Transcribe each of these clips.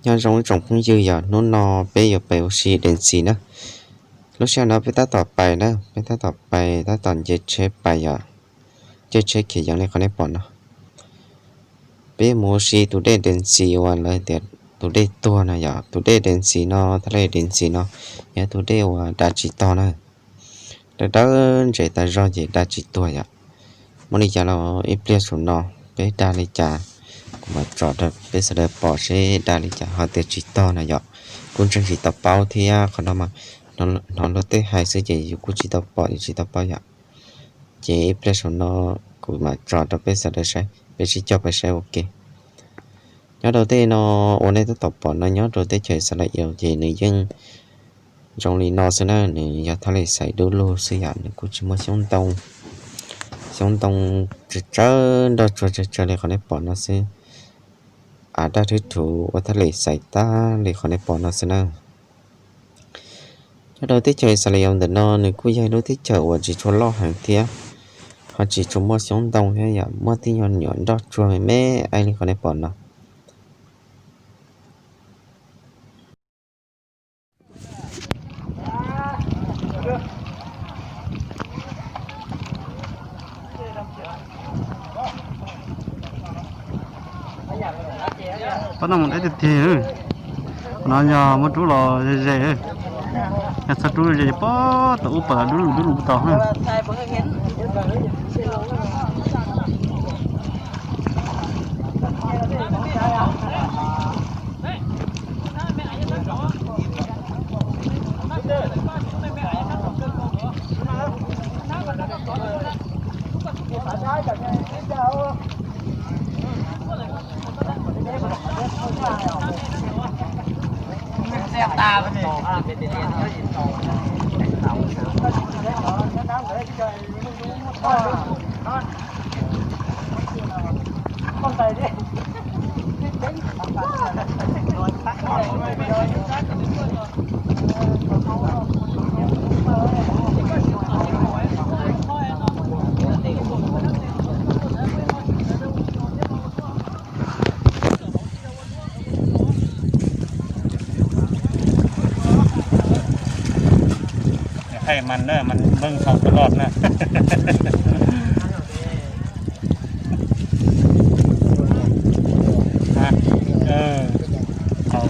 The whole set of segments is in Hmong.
Nyob zoo tsoom phooj ywg, yog hnub no peb yuav pais ua si dees txis na. Lub sij hawm no peb tab tom pais na, peb tab tom pais, tab tom nce tsheb pais yom, caij tsheb khiav yeev li qhov nej pom no. Peb mus ua si tus dej dees txis uas lawv tias tus dej tuag no yom. Tus dej dees txis no, thaj lej dees txis no, yog tus dej uas dav tsis tog na. Dav dawb ntsev tas zog ces dav tsis tuag yom. Muaj li cas los ib pliag saum no peb dag li cas, kuv mam tso rau peb sawv daws pom seb dag li cas, ho tias tsis tog no yom. Kuv ntseeg tsis tau paub thiab, qhov no mas hnov luag tej hais xwb ces yus kuj tsis tau pom, yus tsis tau paub yom. Ces ib pliag saum no kuv mam tso rau peb sawv daws saib, peb sib coj pais saib ua ke. Nyob rau tej no uas nej tab tom pom no nyob rau teb chaws Xas Las Yaus ces nws yeej zoo li no xwb na, nws yog thaj lej xaiv dub lug xwb yom, nws kuj tsis muaj xyoob ntoo, xyoob ntoo tsawg tsawg, nroj tsuag tsawg tsawg li qhov nej pom no xwb. Av daj thwb thuv ua thaj lej xaiv tag li qhov nej pom no xwb na. Nyob rau teb chaws Xas Las Yaus ntawm no nws kuj yog ib lub teb chaws uas tsis tshua loj heev thiab, ho tsis tshua muaj xyoob ntoo thiab yom, muaj tib nyuag nyuam nroj tsuag me me li qhov nej pom no. Pab no mus deb tiag tiag. No yog muab rub los ze ze, yog txhob rub ze pob tau ub pas dub lug dub lug tau. Hais mas na, mas npwj hau tau loj na.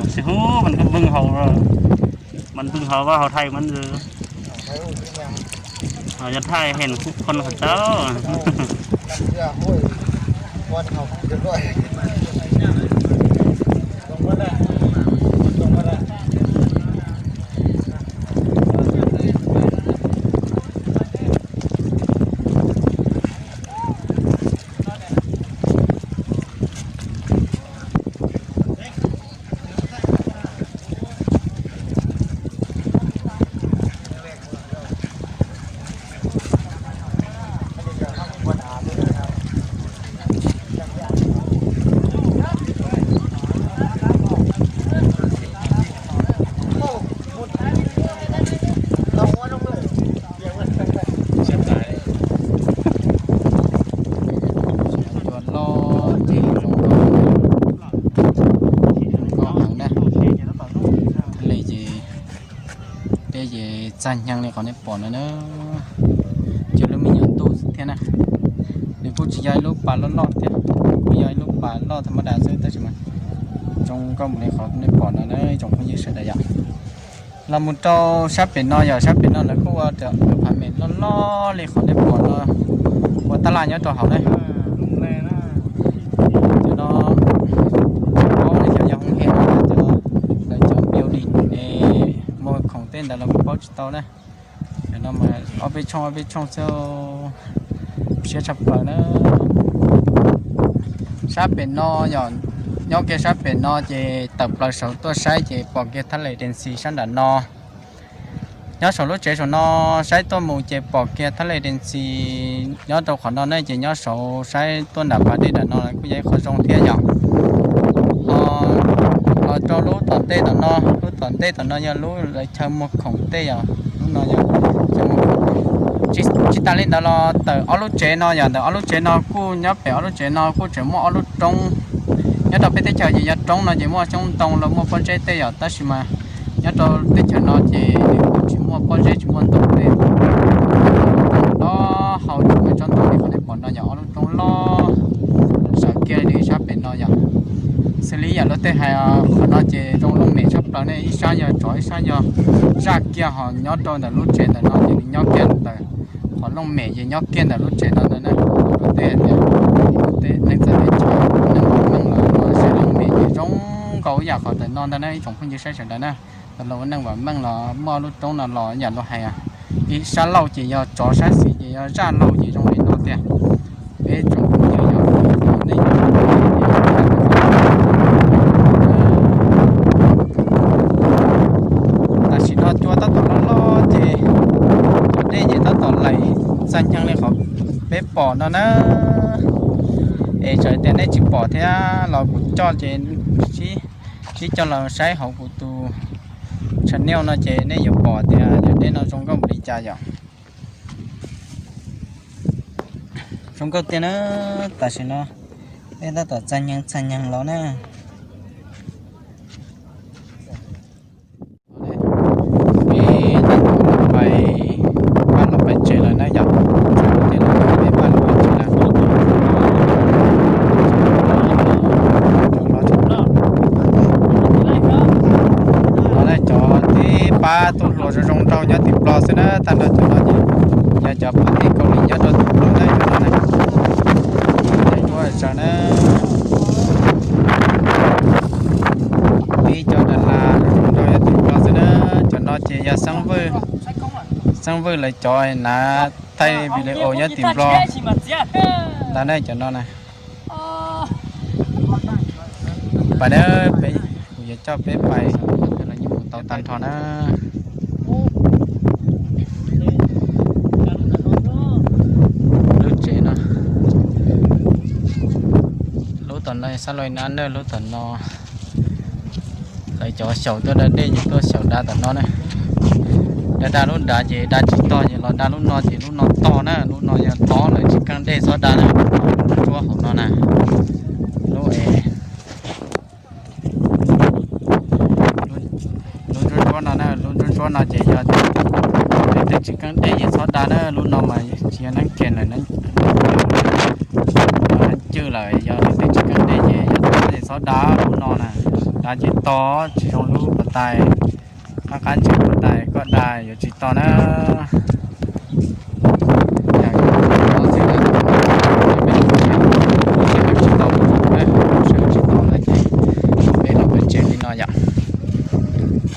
Tsis hub, mas npwj hau, mas npwj hau vaj hau thaij mas. Yog thaij heem kuj khon qhov tau. Cua loj ces zoo nkauj, zoo nkauj heev na. Thaj lej ces deb ces txag nyeeg li qhov nej pom no na. Cua lub me nyuam ntuj thiab na. Nws kuj tsis yog ib lub pas loj loj thiab, kuj yog ib lub pas loj tha mab das xwb tab sis mas zoo nkauj mus li qhov nej pom no na tsoom phooj ywg sawv daws yom. Los mus rau sab pem no yom, sab pem no lawv kuj ua phav mem loj loj li qhov nej pom no, ua tab laj nyob rau hauv na. Cov no paub li xyov yog hoo he no, cov lawv cov building es muag khoom tej ntawd los kuj paub tsis tau na. Cov no mas ob peb tshooj ob peb tshooj xwb, siab tshaj plaws na. Sab pem no yom, nyob kiag sab pem no ces tawm plaws saud tuaj saib ces pom kiag thaj lej Dees Xis sab nram no. Nyob saum lub tsev saum no saib tuaj mus ces pom kiag thaj lej Dees Xis nyob rau qhov no ne, ces nyob saud saib tuaj nram pas dej nram no kuj yog ib qho zoo thiab yom. Ho los rau lub tom ntej tom no, lub tom ntej tom no yog lub lawv chaw muag khoom tej yom. Lub no yog, tsis tas li ntawd los tawm ob lub tsev no yom, ntawm ob lub tsev no kuj nyob pem ob lub tsev no kuj tseem muaj ob lub roob Nyob rau peb teb chaws ces yog roob no ces muaj xyoob ntoo los muaj pob zeb tej yom, tab sis mas nyob rau teb chaws no ces nws kuj tsis muaj pob zeb tsis muaj ntoo tej. Nyob rau hauv tsob ntoo li qhov nej pom no yog ob lub roob loj sawv kiag li sab pem no yom. Xws li yam luag tej hais qhov no ces zoo looj mem tshaj plaws ne, ib sab yog tsov ib sab yog zaj kiag, ho nyob rau ntawm lub tsev ntawm no ces nws nyob kiag ntawm qhov looj mem ces nyob kiag ntawm lub tsev no ntag na. Luag tej hais tias tej neeg txawj teb chaws neeg vam meej los ua siab looj mem ces zoo nkaus yam qhov ntawm no ntag na ib tsoom phooj ywg saib sawv daws na. Thaum luag ua neej vam meej los muaj lub roob no los yam luag hais, ib sab laug ces yog tsov sab xis ces yog zaj laug ces zoo li no tiag. Peb tsoom phooj ywg yog nej tam sim no cua tab tom loj loj ces cov dej ces tab tom laim txag nyeeg li qhov peb pom no na. Es txawm tias nej tsis pom thiab los kuv coj ces sib coj los saib hauv kuv tus channel no ces nej yuav pom tias cov dej no zoo nkauj npaum li cas yom. Zoo nkauj tiag na. Tam sim no peb tab tom txag nyeeg txag nyeeg los na. Peb tab tom pais, pab los pais tsev lawm na yom. Peb pab los pais tsev lawm. Cov tib pab tub hluas zoo zoo nraug nyob tim Nplog xwb na, tag nrho cov no ces yog cov pab teb Kaus Lim nyob rau tim Nplog na, cov no na. Tib cov Das Las zoo zoo nraug nyob tim Nplog xwb na, cov no ces yog Xeeb Vwj, Xeeb Vwj lawv cov nav thaij video nyob tim Nplog ntag na cov no na. Pais na, peb, kuv yuav coj peb pais, los yeej mus tau tag nrho na. Lub tsev no, lub tom no xab loj na, lub tom no lawv cov xyaum tuaj da dej ces tuaj xyaum da tom no na. Da da lub nrad ces da tsis tog ces los da lub no ces lub no tog na, lub no yog tog lawv tsis keeb dej txhob da na. Lub tsuab hauv no na, lub es lub ntsuab ntsuab no na, lub ntsuab ntsuab no ces yog leej twg tsis keeb dej ces txhob da na, lub no mas tsis yog neeb kiag lawm, neeb cwj lawm, yog leej twg tsis keeb dej ces yog txhob da lub no na, da ces tog tsis zoo lub pas tais, qab qab ntseeg pas tais koj da yuav tsis tog na. Tsis tau, tsis tau lawm ces peb los pem tsev li no yom.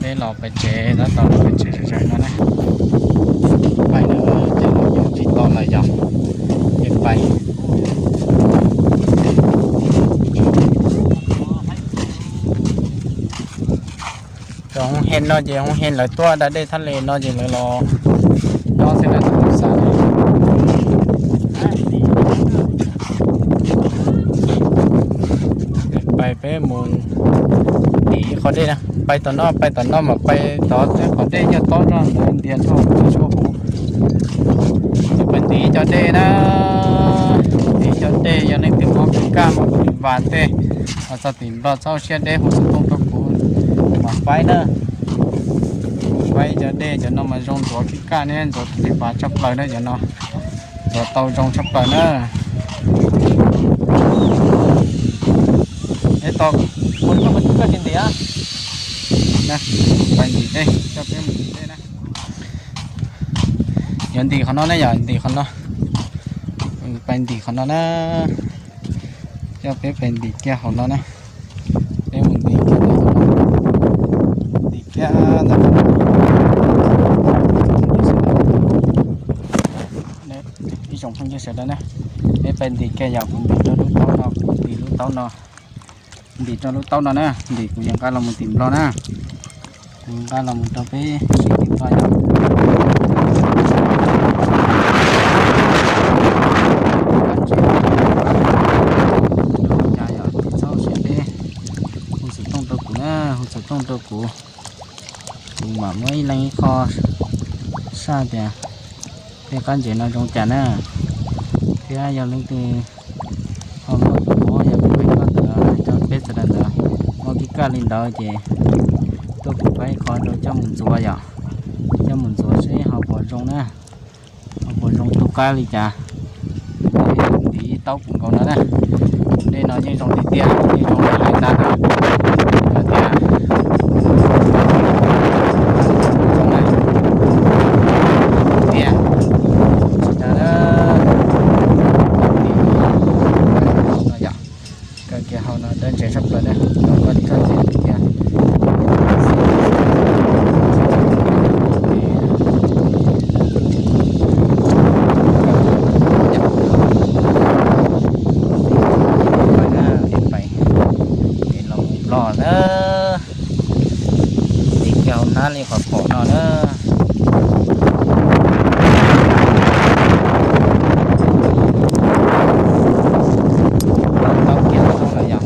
Peb los pem tsev, tab tom los pem tsev sawv sawv no na. Pais na, ces los yeej tsis tau lawm yom. Ces pais. Cov hoo he no ces hoo he lawv tuaj da dej thaj les no ces lawv los nyob xwb na tus xav. Pais peb mus ntim qhov dej na, pais tom no, pais tom no mas pais tod, qhov dej yog tob zog ntawd ntiav rau peb suab huv. Ces pais ntim cov dej na, ntim cov dej, yog leej twg mob kev kaj mob kev vas tej los txog tim Nplog txhob ua siab deb hu xov tooj rau kuv mam faib na. Faib cov dej cov no mas zoo ntxuav kev kaj ne, ntxuav kev vas tshaj plaws na cov no. Ntxuav tau zoo tshaj plaws na. Peb tau, pais ntim dej, coj peb mus ntim dej na. Yuav ntim qhov no na, yog ntim qhov no. Pais ntim qhov no na. Coj peb pais ntim kiag hauv no na. Peb mus ntim kiag ntawm, ntim kiag ntawm. Ib tsoom phooj ywg sawv daws na, peb pais ntim kiag, yog kuv ntim rau lub taub no, kuv ntim lub taub no, ntim rau lub taub no na, ntim kuv yuav nqa los mus tim Nplog na. Kuv nqa los mus rau peb sib tim Nplog yom. Hu xov tooj rau kuv na, hu xov tooj rau kuv, kuv mam muab ib leeg ib qho saj tias tej qab ntsev no zoo cas na, thiab yog leej twg ho muaj tus mob yog kuv peb koj tawm cov peb Tag li ntawd ces tuaj kuv pab ib qho rau coj mus ntxuav yom, coj mus ntxuav seb ho puas zoo na, ho puas zoo tub qab li cas. Tiv taub kuv nkaus no na, dej no yeej zoo tiag tiag, yeej zoo li hais ntag na, tias zoo na, tiag, tsis dag na, no yom. Kawg kiag hauv no dawb ntses tshaj plaws na, no koj txhaj txiv tiag. Pais, pais, es los mus Nplog na, es kiag hauv hnab li qhov pom no na. Tau kiag no lawm yom.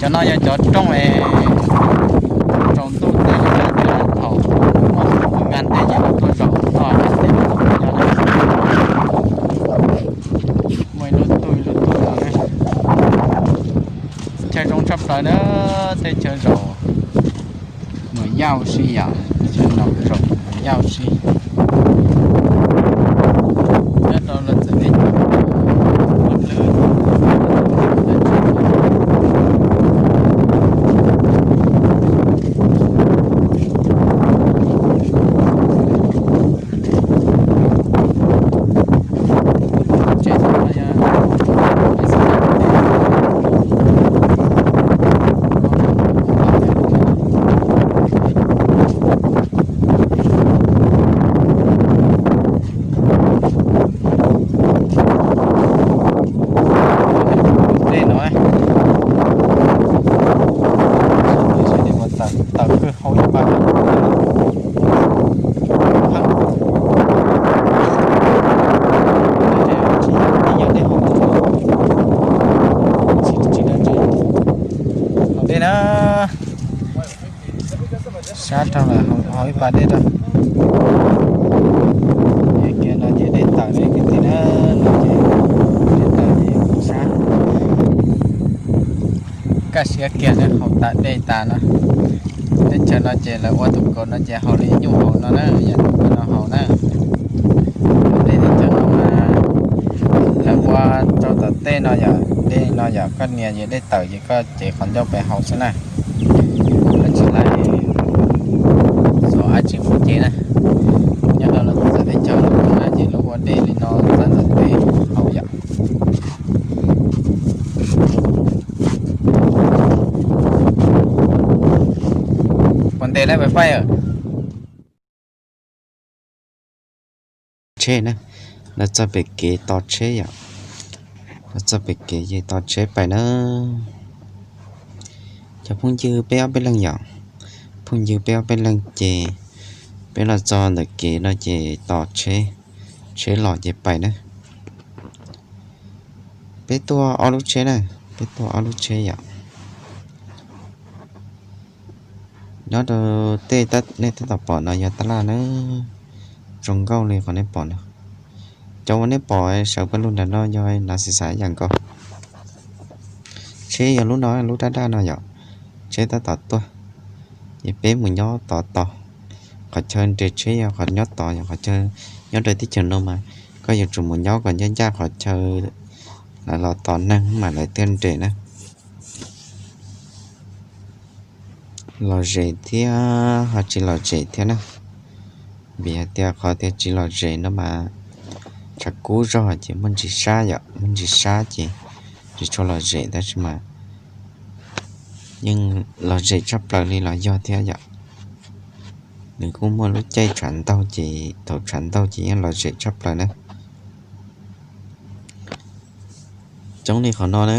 Cov no yog cov rooj es tsaus ntuj tej thaum muaj ngas tej ces lawv tuaj zaum no, muaj ib lub tug ib lub tug no. Chaw zoo tshaj plaws na, teb chaws zaum Muas Yauj si yom, teb chaws zaum Muas Yauj si. Nyob rau lawv txawm peb Dej no, tawm kwj hauv ib pas. Tsis dej na, sab rau lawm hauv ib pas dej rau. Ces kiag no ces dej tawm li kwv tij na, no ces dej tawm ces sab. Kaj siab kiag na, haus tas dej tas no. Teb chaws no ces lawv ua tus kaus no ces haus li nyuj haus no na, yog tus kaus no haus na. Dej teb chaws no mas lawv ua rau tom tej no yom, dej no yom, koj nias ces dej tawm ces koj cev qhov ncauj pem haus xwb na. Koj tsis laib xuas dab tsi mus cev na. Nyob rau lawv txawv teb chaws no ces lawv ua dej li no txawv txawv dej haus yom. Puas ntes lawm pais? Tsheb na, los txog pem kev tos tsheb yom, los txog pem kev ces tos tsheb pais na. Cov phooj ywg peb ob peb leeg yom, phooj ywg peb ob peb leeg ces peb los txog ntawm kev no ces tos tsheb, tsheb los ces pais na. Peb tuaj ob lub tsheb na, peb tuaj ob lub tsheb yom. Nyob rau tej nej tab tom pom no yog tab laj na, zoo nkauj li qhov nej pom no. Cov uas nej pom sawv pawg lug nram no yog Nav Xis Xav ib yam nkaus. Tsheb yog lub no, lub daj daj no yom, tsheb tab tom tuaj. Ces peb mus nyob tod tos, qhov chaw nres tsheb yog qhov nyob tod, yog qhov chaw nyob rau teb chaws no mas koj yuav tsum mus nyob kom ncaj ncaj qhov chaw lawv los tos neeg mas lawv thiaj nres na. Lom zem thiab ho tsis lom zem thiab na. Vim hais tias qhov tias tsis lom zem no mas tshav kub zog ces muaj ntsis sab yom, muaj ntsis sab ces tsis tshua lom zem, tab sis mas yeej lom zem tshaj plaws li los yog thiab yom. Nws kuj muaj lub caij tshav ntaug ces thaum tshav ntaug ces yeej lom zem tshaj plaws na. Coob li qhov no na,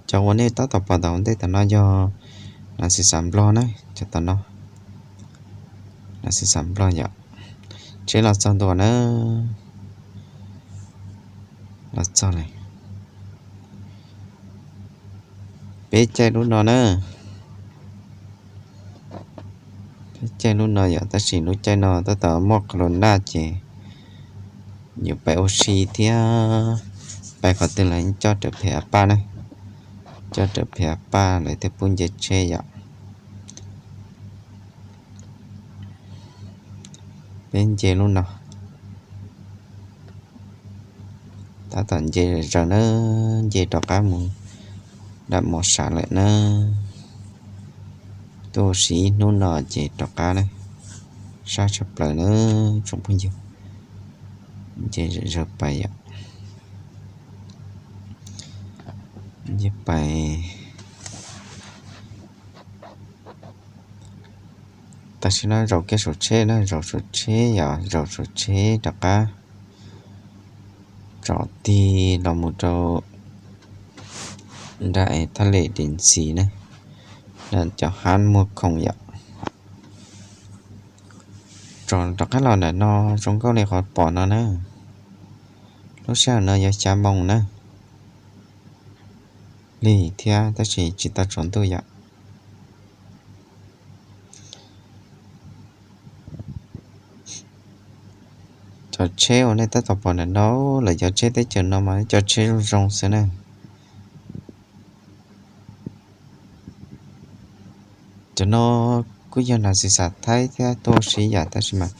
cov uas nej tab tom pom tom ntej tom no yog Nav Xis Xav Nplog na, cov tom no Nav Xis Xav Nplog yom. Tsheb los txog ntua na, los txog lawm. Peb caij lub no na, peb caij lub no yom, tab sis lub caij no tab tom muaj corona ces yuav pais ua si thiab pais qhov twg los coj raws phem a paj na. Coj raws phiav paj lawm thiaj pub nce tsheb yom. Peb nce lub no, tab tom nce zaws na, nce rov qab mus nram Mos Sam lawm na. Tuaj ua si ib hnub no ces rov qab na, sab tshaj plaws na tsoom phooj ywg. Nce zaws pais yom, nce pais. Tam sim no zaum kiag saum tsheb na, zaum saum tsheb yom, zaum saum tsheb rov qab tsom tig los mus rau nram thaj lem Dees Xis na, cov hab muag khoom yom. Tsom rov qab los ntawm no zoo nkauj li qhov pom no na. Lub sij hawm no yog xya moos na, lig thiab tab sis tsis tau tsaus ntuj yom. Cov tsheb uas nej tab tom pom ntawm no, lawv cov tsheb teb chaws no mas cov tsheb zoo zoo xwb na. Cov no kuj yog nas xis xas Thaib thiab tuaj ua si yom, tab sis mas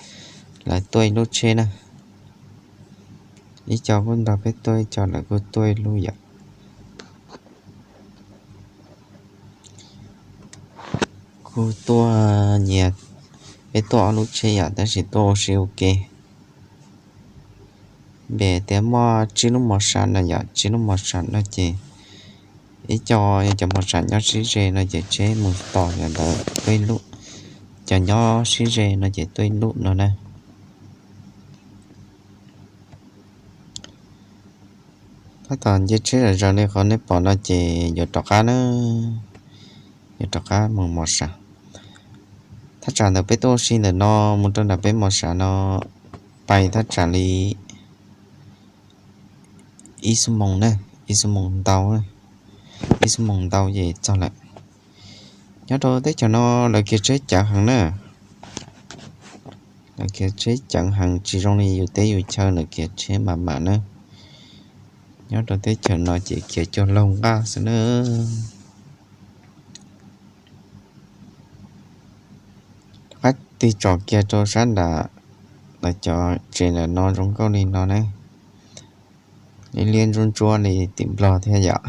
lawv tuaj ib lub tsheb na. Ib co kuj nrog peb tuaj, ib co lawv kuj tuaj ib lub yom. Kuj tuaj nyias, peb tuaj ob lub tsheb yom, tab sis tuaj ua si ua ke. Npe tias muaj tsib lub mos sam no yom, tsib lub mos sam no ces ib co yog cov mos sam nyob sib ze no ces tsheb mus tos cov ntawd tuaj ib lub, cov nyob sib ze no ces tuaj ib lub no na. Tab tom nce tsheb zom zaws li qhov nej pom no ces yuav rov qab na, yuav rov qab mus mos sam. Thaj tsam ntawm peb tuaj ua si ntawm no mus rau nram peb mos sam no pais thaj tsam li ib xuab moos na, ib xuab moos ntau, ib xuab moos ntau ces txog lawm. Nyob rau teb chaws no lawv khiav tsheb cawv heev na, lawv khiav tsheb cawv heev tsis zoo li yus teb yus chaw lawv khiav tsheb mam mam na. Nyob rau teb chaws no ces khiav cuag laug nqaj xwb na. Rov qab tig tsom kiag rau sab nram lawv cov tsev ntawm no zoo nkauj li no na, liab liab ntsuab ntsuab li tim Nplog thiab yom.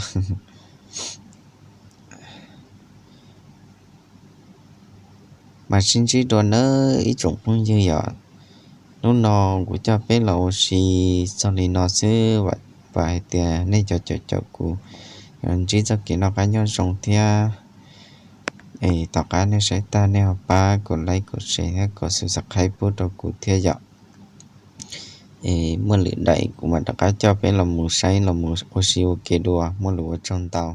Mam sib ntsib dua nawb ib tsoom phooj ywg yom. Hnub no kuv coj peb los ua si txog li no xwb, vam hais tias nej cov caum caum kuv yuav ntsib txoj kev noj qab nyob zoo thiab. Es tom qab nej saib tag nej ho pab kom like kom share thiab kom subscribe pub rau kuv thiab yom. Es muaj lwm daim kuv mam rov qab coj peb los mus saib los mus ua si ua ke dua, muaj lus ua tsaug ntau.